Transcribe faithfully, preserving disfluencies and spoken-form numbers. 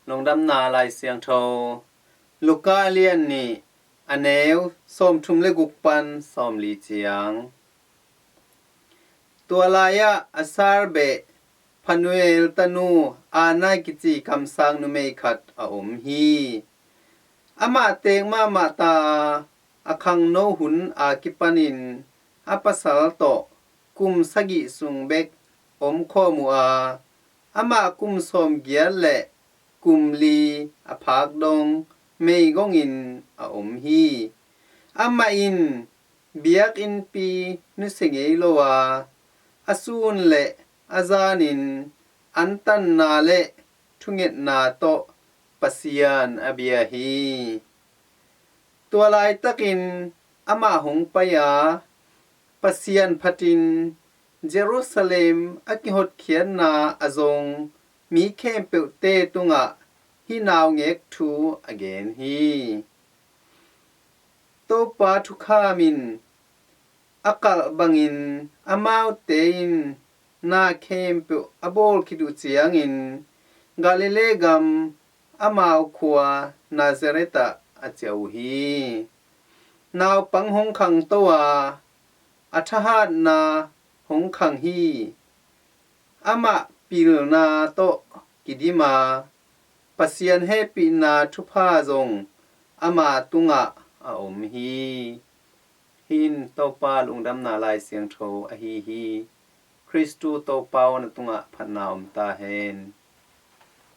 Lungdamna Lai Siangtho, Luka lian nih, a neu sawmthum le guk pan sawmli ciang. Tua lai-ah Asher beh Phanuel tanu Anna kici kamsang numei khat a om hi. Amah teek mahmah ta a, a khangno hun a kipanin a pasal tawh kum sagih sung bek om khawm uh a, amah kum sawmgiat le kum li a phak dong meigongin a om hi. Amah in biakinnpi nusia ngei lo a, a sun le a zanin antanna le thungetna tawh Pasian a bia hi. Tua laitakin amah hong pai a, Pasian phatin Jerusalem a kihotkhiatna a zong mi khempeuhte tungah hih naungek thu a gen hi. Topa thukham in a kalh bangin amaute in na khempeuh a bawl khit uh ciangin Galilee gam amau khua Nazareth ah a ciah uh hi. Naupang hong khangto a, a thahatna hong khang hi. Amah pilna tawh kidim a, Pasian hehpihna thupha zong ama tungah a om hi. Hih in Topa Lungdamna Lai Siangtho ahi hi. Khristu Topa aw, na tungah phatna om ta hen.